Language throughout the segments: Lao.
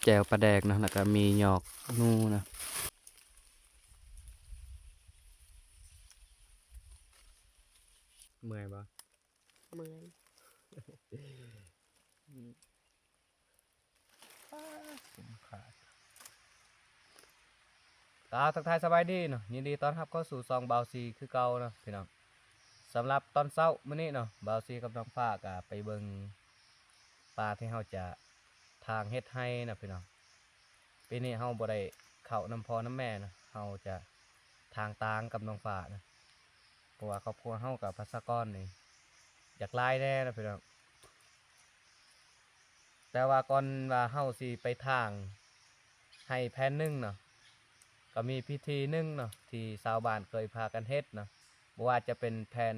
ແຈ່ວປາແດກເນາະ ແລ້ວກໍມີຫຍອກໜູເນາະ. ເມື່ອຍບໍ່? ເມື່ອຍ. ກາບທັກທາຍສະບາຍດີເນາະ, ຍິນດີຕ້ອນຮັບເຂົ້າສູ່ຊ່ອງບ່າວຊີຄືເກົ່າເນາະພີ່ນ້ອງ. ສຳລັບຕອນເຊົ້າມື້ນີ້ເນາະ, ບ່າວຊີກັບນ້ອງຟ້າກະໄປເບິ່ງປ່າທີ່ເຮົາຈະຖາງເຮັດໄຮ່ເນາະພີ່ນ້ອງ. ປີນີ້ເຮົາບໍ່ໄດ້ເຂົ້ານຳພໍ່ນຳແມ່ເນາະ, ເຮົາຈະຖາງຕາງກັບນ້ອງຟ້າເນາະ, ເພາະວ່າຄອບຄົວເຮົາກະປະຊາກອນນີ້ຢາກຫຼາຍແດ່ເນາະພີ່ນ້ອງ. ແຕ່ວ່າກ່ອນວ່າເຮົາຊິໄປຖາງໄຮ່ແຜ່ນໜຶ່ງເນາະ, ກໍມີພິທີໜຶ່ງເນາະ ທີ່ຊາວບ້ານເຄີຍພາກັນເຮັດເນາະ, ບໍ່ວ່າຈະເປັນແຜ່ນ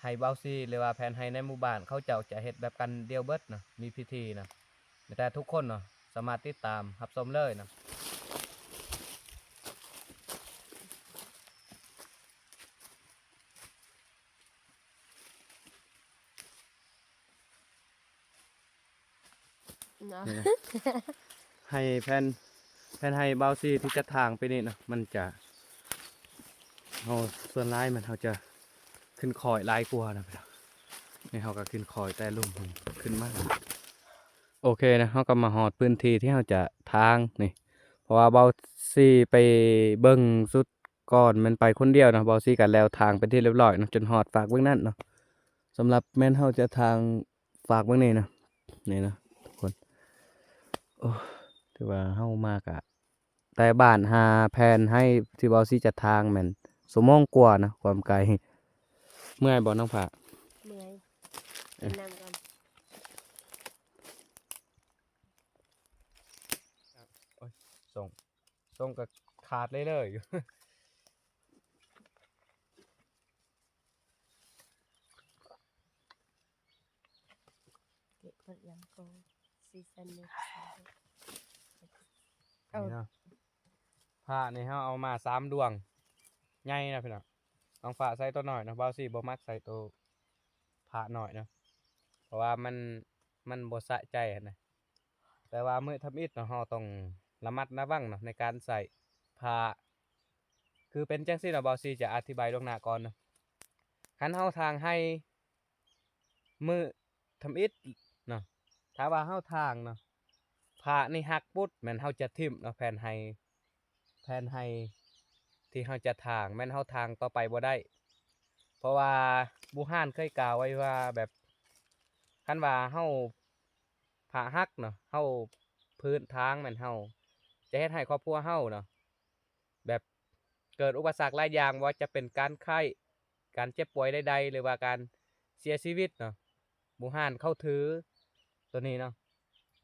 ໄຮ່ບ່າວຊີ ຫຼືວ່າແຜ່ນໄຮ່ໃນໝູ່ບ້ານ ເຂົາເຈົ້າຈະເຮັດແບບກັນດຽວເບິດເນາະ, ມີພິທີເນາະ. ມີແຕ່ທຸກຄົນເນາະ ສາມາດຕິດຕາມຮັບຊົມເລີຍເນາະ. ເນາະ ນີ້ນະ ໄຮ່ແຜ່ນ ແຜ່ນໄຮ່ບ່າວຊີທີ່ຈະຖາງປີນີ້ເນາະ, ມັນຈະ ເຮົາ ສ່ວນຫຼາຍມັນ ເຮົາຈະຂຶ້ນຄ້ອຍຫຼາຍກວ່ານະພີ່ນ້ອງ. ນີ້ເຮົາກໍຂຶ້ນຄ້ອຍແຕ່ລຸ່ມພຸ້ນຂຶ້ນມາ. ໂອເຄນະ, ເຮົາກໍມາຮອດພື້ນທີ່ທີ່ເຮົາຈະຖາງນີ້, ເພາະວ່າບ່າວຊີໄປເບິ່ງສຸດ ກ່ອນແມ່ນໄປຄົນດຽວເນາະ, ບ່າວຊີກໍແລ້ວທາງເປັນທີ່ຮຽບຮ້ອຍເນາະ ຈົນຮອດຟາກເບື້ອງນັ້ນເນາະ. ສຳລັບແມ່ນເຮົາຈະທາງຟາກເບື້ອງນີ້ເນາະ, ນີ້ເນາະທຸກຄົນ. ໂອ້ ຖືວ່າເຮົາມາກະ ແຕ່ບ້ານຫາແຜ່ນໄຮ່ທີ່ບ່າວຊີຈະທາງແມ່ນຊົ່ວໂມງກວ່າເນາະ ຄວາມໄກ. ເມື່ອຍບໍ່ນ້ອງພ້າ? ເມື່ອຍ. ເອີ ກິນນ້ຳກ່ອນ. ໂອ້ຍ ສົ່ງ ສົ່ງກໍຂາດເລີຍໆຢູ່. ເກັບເບິດຫຍັງກໍຊີຊັນນີ້ ເອົາ ນີ້ເນາະ ພ້ານີ້ເຮົາເອົາມາສາມດວງໃຫຍ່ນະພີ່ນ້ອງ. ນ້ອງຟ້າໃສ່ໂຕນ້ອຍເນາະ, ບ່າວຊີບໍ່ມັກໃສ່ໂຕພ້ານ້ອຍເນາະ ເພາະວ່າມັນ ມັນບໍ່ສະໃຈຫັ້ນນະ. ແຕ່ວ່າມື້ທຳອິດເນາະ ເຮົາຕ້ອງລະມັດລະວັງເນາະ ໃນການໃຊ້ພ້າ. ຄືເປັນຈັ່ງຊີ້ເນາະ, ບ່າວຊີຈະອະທິບາຍລ່ວງໜ້າກ່ອນເນາະ. ຄັນເຮົາຖາງໄຮ່ມື້ທຳອິດເນາະ, ຖ້າວ່າເຮົາຖາງເນາະ ພ້ານີ້ຫັກປຸດ ແມ່ນເຮົາຈະຖິ້ມເນາະ ແຜ່ນໄຮ່ ແຜ່ນໄຮ່ທີ່ເຮົາຈະຖາງ ແມ່ນເຮົາຖາງຕໍ່ໄປບໍ່ໄດ້. ເພາະວ່າບູຮານເຄີຍກ່າວໄວ້ວ່າ ແບບ ຄັນວ່າເຮົາພ້າຫັກເນາະ, ເຮົາພື້ນທາງ ແມ່ນເຮົາຈະເຮັດໃຫ້ຄອບຄົວເຮົາເນາະ ແບບເກີດອຸປະສັກຫຼາຍຢ່າງ, ບໍ່ວ່າຈະເປັນການໄຂ້, ການເຈັບປ່ວຍໃດໆ ຫຼືວ່າການເສຍຊີວິດເນາະ. ບູຮານເຂົາຖືໂຕນີ້ເນາະ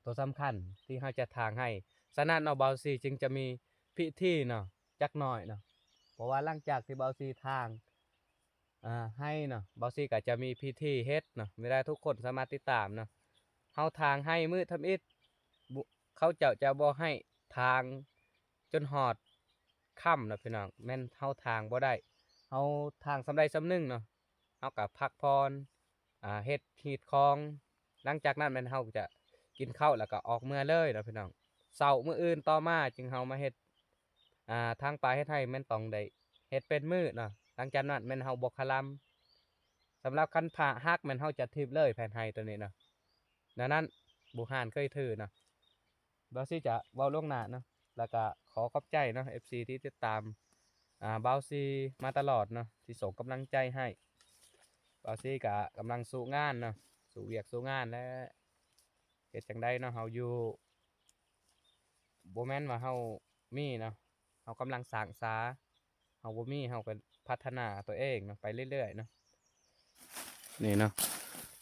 ໂຕສຳຄັນທີ່ເຮົາຈະຖາງໄຮ່. ສະນັ້ນເນາະ ບ່າວຊີຈຶ່ງຈະມີພິທີເນາະ ຈັກໜ້ອຍເນາະ, ເພາະວ່າຫຼັງຈາກທີ່ບ່າວຊີຖາງ ອ່າ ໄຮ່ເນາະ, ບ່າວຊີກໍຈະມີພິທີເຮັດເນາະ, ເວລາທຸກຄົນສາມາດຕິດຕາມເນາະ. ເຮົາຖາງໄຮ່ມື້ທຳອິດ ບຸ ເຂົາເຈົ້າຈະບໍ່ໃຫ້ຖາງຈົນຮອດຄ່ຳເນາະພີ່ນ້ອງ, ແມ່ນເຮົາຖາງບໍ່ໄດ້. ເຮົາຖາງສ່ຳໃດສ່ຳໜຶ່ງເນາະ, ເຮົາກໍພັກຜ່ອນ ອ່າ ເຮັດຮີດຄອງ. ຫຼັງຈາກນັ້ນແມ່ນເຮົາຈະກິນເຂົ້າ ແລ້ວກໍອອກເມືອເລີຍເນາະພີ່ນ້ອງ. ເຊົ້າມື້ອື່ນຕໍ່ມາຈຶ່ງເຮົາມາເຮັດ ອ່າ ຖາງປ່າເຮັດໄຮ່ ແມ່ນຕ້ອງໄດ້ເຮັດເປັນມື້ເນາະ, ຫຼັງຈາກນັ້ນແມ່ນເຮົາບໍ່ຄະລຳ. ສຳລັບຄັນພ້າຫັກ ແມ່ນເຮົາຈະຖິ້ມເລີຍແຜ່ນໄຮ່ໂຕນີ້ເນາະ, ແນວນັ້ນບູຮານເຄີຍຖືເນາະ. ບ່າວຊີຈະເວົ້າລ່ວງໜ້າເນາະ, ແລ້ວກະຂໍຂອບໃຈເນາະ ເອັຟຊີ ທີ່ຕິດຕາມ ອ່າ ບ່າວຊີມາຕະຫຼອດເນາະ, ທີ່ສົ່ງກຳລັງໃຈໃຫ້. ບ່າວຊີກະກຳລັງສູ້ງານເນາະ, ສູ້ວຽກສູ້ງານ ແລະ ເຮັດຈັ່ງໃດເນາະ, ເຮົາຢູ່ ບໍ່ແມ່ນວ່າເຮົາມີເນາະ, ເຮົາກຳລັງສ້າງສາ, ເຮົາບໍ່ມີ ເຮົາກໍພັດທະນາຕົວເອງເນາະ ໄປເລື້ອຍໆເນາະ. ນີ້ເນາະ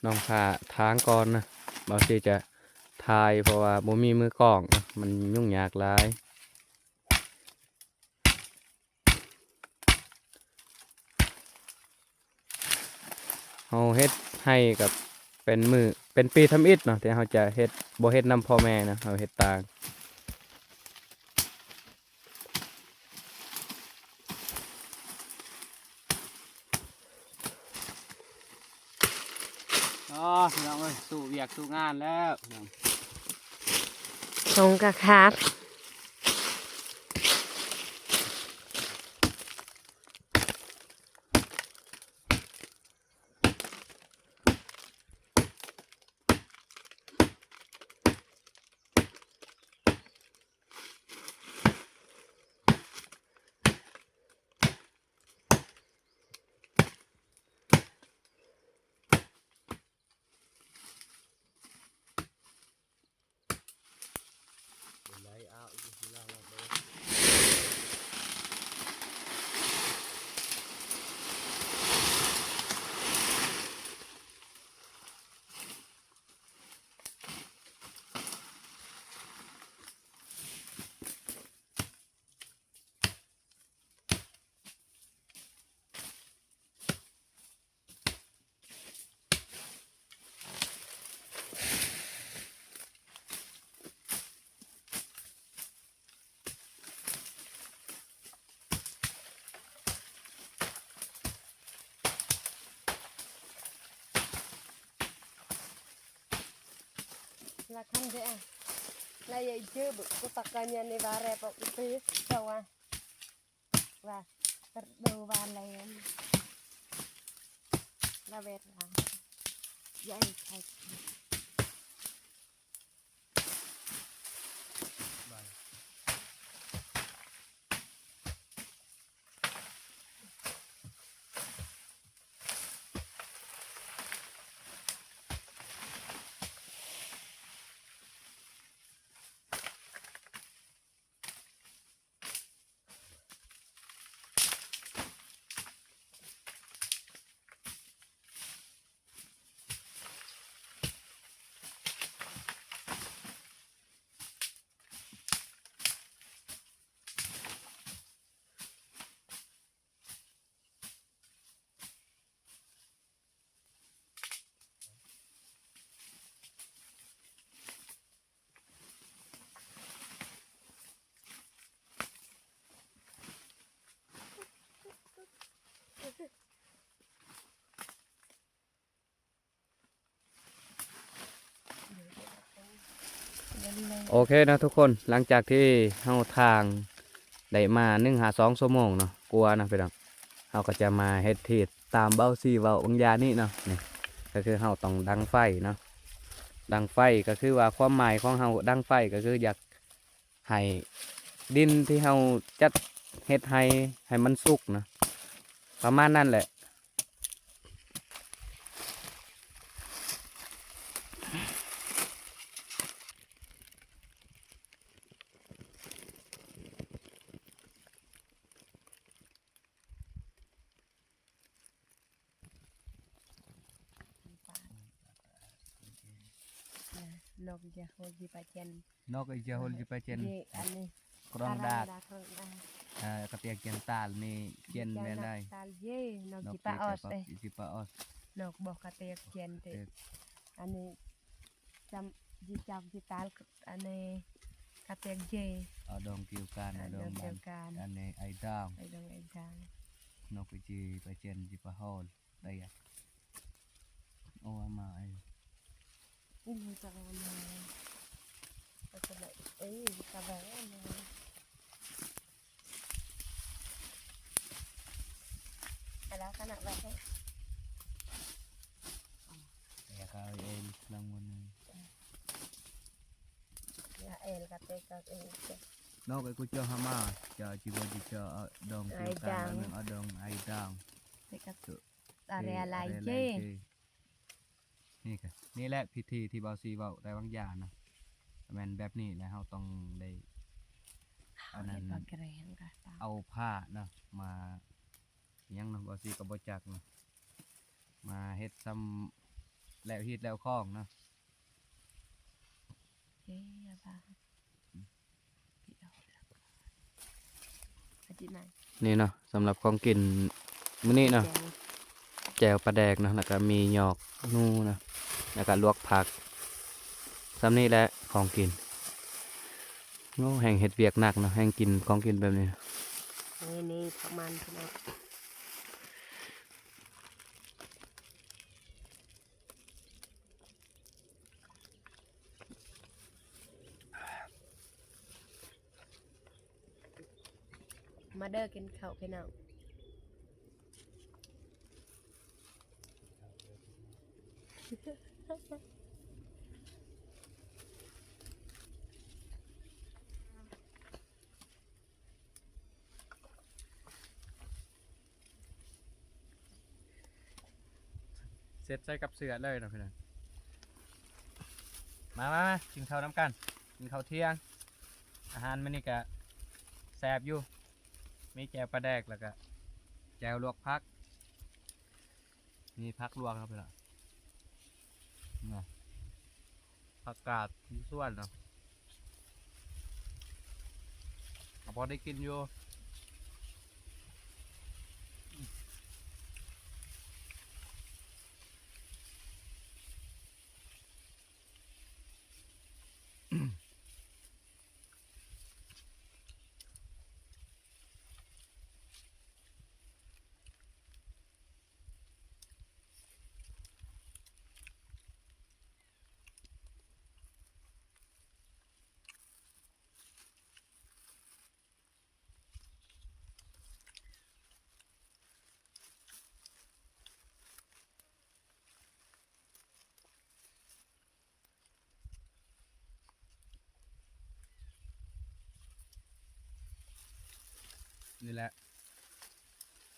ນ້ອງພ້າຖາງກ່ອນນະ, ບ່າວຊີຈະຖ່າຍ ເພາະວ່າບໍ່ມີມືກ້ອງເນາະ, ມັນຫຍຸ້ງຍາກຫຼາຍ. ເຮົາເຮັດໄຮ່ກໍເປັນມື້ ເປັນປີທຳອິດເນາະ ທີ່ເຮົາຈະເຮັດ ບໍ່ເຮັດນຳພໍ່ແມ່ນະ, ເຮົາເຮັດຕ່າງ. ອໍ ພີ່ນ້ອງເອີຍ ສູ້ວຽກສູ້ງານແລ້ວ ພີ່ນ້ອງ. ຕົງກະຂາດ. ລະຄັນເດ ລະຍາຍເຈີບ ກູຕັກກະຍານໃນວາແຣປອກອີເປ ເຈົ້າວ່າ ວ່າ ກະໂດວາແລນ ລະເວດລາ ຍາຍໄທ.ໂອເຄເນາະທຸກຄົນ ຫຼັງຈາກທີ່ເຮົາຖາງໄດ້ມາໜຶ່ງຫາສອງຊົ່ວໂມງເນາະ ກວ່າເນາະພີ່ນ້ອງ ເຮົາກໍຈະມາເຮັດທີ່ຕາມເບົາຊີເວົ້າບາງຢ່າງນີ້ເນາະ. ນີ້ກໍຄືເຮົາຕ້ອງດັງໄຟເນາະ ດັງໄຟກໍຄືວ່າຄວາມໝາຍຂອງເຮົາດັງໄຟກໍຄືຢາກ ໃຫ້ດິນທີ່ເຮົາຈັດເຮັດໄຮ່ໃຫ້ມັນສຸກນະ ປະມານນັ້ນແຫຼະ. ນອກຈະໂຮດຈິປາເຈນ ນອກຈະໂຮດຈິປາເຈນ ເຢ ອັນນີ້ ກຣອງດາກ ກະຕຽກຈຽນຕາລ ມີຈຽນແມ່ນໄດ ຕາລເຢ ນອກຈິປາອອດ ເອ ຈິປາອອດ ນອກບອກກະຕຽກຈຽນເຕ ອັນນີ້ ຈຳ ຈິຈັກ ຈິຕາລ ອັນນີ້ ກະຕຽກເຢ ອາດອງກິວການ ອາດອງ ອາດອງ ອັນນີ້ ໄອດອງ ໄອດອງ ໄອດອງ ນອກຈິປາເຈນ ຈິປາຮອນ ໄດ້ ໂອ ມາ ເອີ ອີ່ ຈະມາ ເອີ ຈະມາ ເອີ ຈະມາ ອາລາຄະນະໄວ້ ແຕ່ເຂົາເອງລາງວັນໜຶ່ງ ລາເອງກະເຕກະເອງ ນອກໄອກູເຈາະຫາມາ ເຈາະຈິບໍ່ຈິເຈາະ ອາດອງ ອາດອງ ອາດອງ ອາດອງ ອາເຣໄລເຈ ນີ້ກະ ນີ້ແຫຼະພິທີທີ່ເບົາຊີເວົ້າໄດ້ວາງຢານະ ແມ່ນແບບນີ້ແຫຼະ ເຮົາຕ້ອງໄດ້ ອັນນັ້ນ ເອົາຜ້າເນາະ ມາ ຫຍັງເນາະ ເບົາຊີກໍບໍ່ຈັກເນາະ ມາເຮັດຊ່ຳແລ້ວຮີດແລ້ວຄອງເນາະ. ນີ້ເນາະ ສຳລັບຂອງກິນມື້ນີ້ເນາະ ແຈ່ວ ແຈ່ວປາແດກເນາະ ແລ້ວກະມີຫຍອກໜູເນາະ ແລ້ວກະລວກຜັກ ຊ່ຳນີ້ແຫຼະຂອງກິນ. ໂອ້ ແຮ່ງເຮັດວຽກໜັກເນາະ ແຮ່ງກິນຂອງກິນແບບນີ້ ນີ້ ນີ້ ປະມານ ພີ່ນ້ອງ. ມາເດີກິນເຂົ້າພີ່ນ້ອງ. ເຊັດໃສ່ກັບເສື້ອເລີຍເນາະພີ່ນ້ອງ. ມາ ມາ ມາ ກິນເຂົ້ານຳກັນ ກິນເຂົ້າທ່ຽງ. ອາຫານມື້ນີ້ກະແຊບຢູ່ ມີແຈ່ວປາແດກ ແລ້ວກະແຈ່ວລວກຜັກ. ມີຜັກລວກເນາະພີ່ນ້ອງ ນີ້ ຜັກກາດຢູ່ສວນເນາະ ກໍພໍໄດ້ກິນຢູ່. ນີ້ແຫຼະ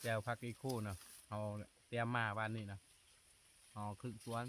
ແຈ່ວຜັກອີ່ຄູ່ເນາະ ເຮົາຕຽມມາວານນີ້ນະ ເຮົາເອົາຄຶ່ງສວນ.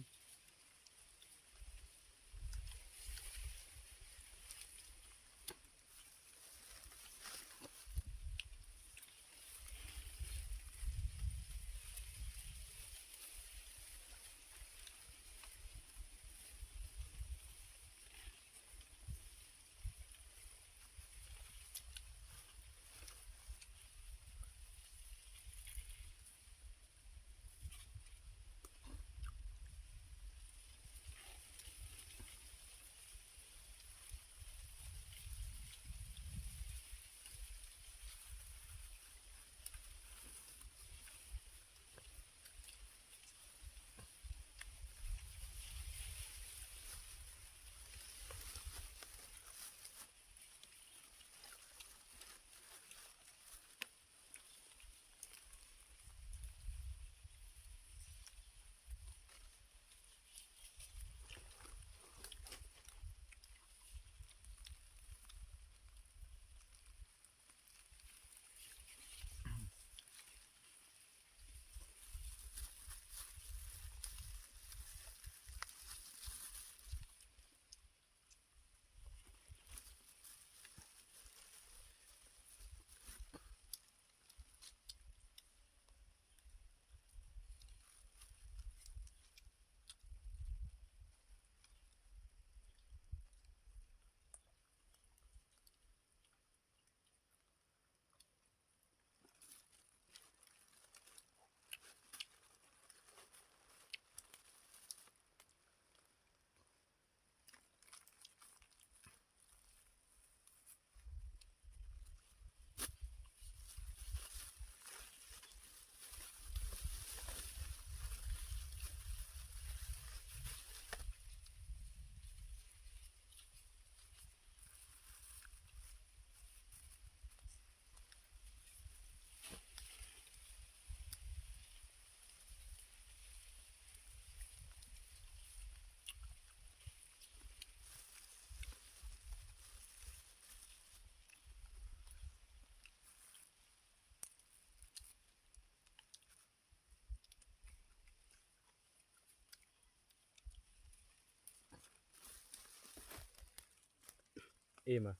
ອີ່ມບໍ່?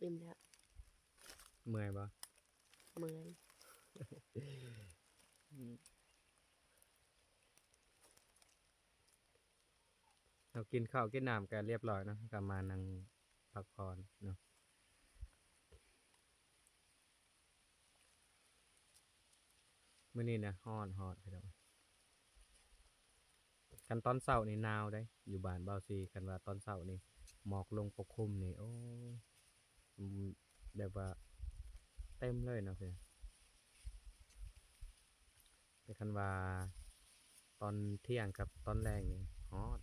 ອີ່ມແລ້ວ. ເມື່ອຍບໍ່? ເມື່ອຍ. ເຮົາກິນເຂົ້າກິນນ້ຳກໍລຽບຮ້ອຍເນາະ ກໍມານັ່ງພັກຜ່ອນເນາະ. ມື້ນີ້ນະ ຮ້ອນ ຮ້ອນ ພີ່ນ້ອງ. ຄັນຕອນເຊົ້ານີ້ໜາວເດ້ ຢູ່ບ້ານບ່າວສີ ຄັນວ່າຕອນເຊົ້ານີ້ໝອກລົງປົກຄຸມນີ້ ໂອ້ຍ ອືມ ແບບວ່າເຕັມເລີຍເນາະ. ແຕ່ຄັນວ່າຕອນທ່ຽງກັບຕອນແລງນີ້ຮ້ອນ.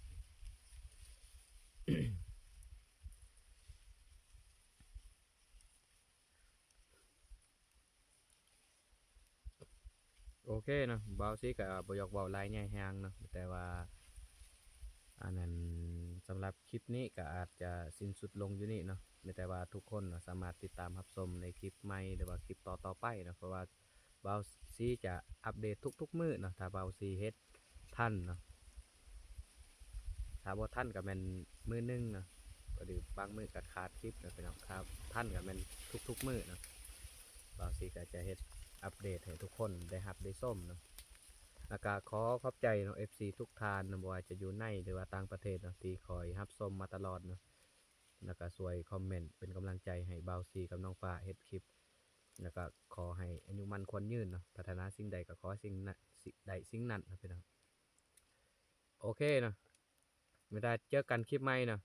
ໂອເຄເນາະ ບ່າວຊີກະບໍ່ຢາກເວົ້າຫຼາຍໃຫຍ່ແຮງເນາະ ແຕ່ວ່າ ອັນນັ້ນ ສຳລັບຄລິບນີ້ກະອາດຈະສິ້ນສຸດລົງຢູ່ນີ້ເນາະ ແຕ່ວ່າທຸກຄົນເນາະ ສາມາດຕິດຕາມຮັບຊົມໃນຄລິບໃໝ່ ຫຼືວ່າຄລິບຕໍ່ໆໄປເນາະ ເພາະວ່າບ່າວຊີຈະອັບເດດທຸກໆມື້ເນາະ ຖ້າບ່າວຊີເຮັດທັນເນາະ ຖ້າບໍ່ທັນກະແມ່ນມື້ໜຶ່ງເນາະ ກໍຫຼືບາງມື້ກະຂາດຄລິບເນາະພີ່ນ້ອງ ຖ້າທັນກະແມ່ນທຸກໆມື້ເນາະ ບ່າວຊີກະຈະເຮັດອັບເດດໃຫ້ທຸກຄົນໄດ້ຮັບໄດ້ຊົມເນາະ ແລ້ວກະຂໍຂອບໃຈເນາະ ເອັຟຊີທຸກທ່ານເນາະ ບໍ່ວ່າຈະຢູ່ໃນ ຫຼືວ່າຕ່າງປະເທດເນາະ ທີ່ຄອຍຮັບຊົມມາຕະຫຼອດເນາະ ແລ້ວກະຊ່ວຍຄອມເມັນເປັນກຳລັງໃຈໃຫ້ບ່າວຊີກັບນ້ອງຟ້າເຮັດຄລິບ ແລ້ວກະຂໍໃຫ້ອາຍຸໝັ້ນຂວັນຍືນເນາະ ປາດຖະໜາສິ່ງໃດກະຂໍສິ່ງນັ້ນ ໄດ້ສິ່ງນັ້ນເນາະພີ່ນ້ອງ ໂອເຄເນາະ ແລ້ວເຈີກັນຄລິບໃໝ່ເນາະ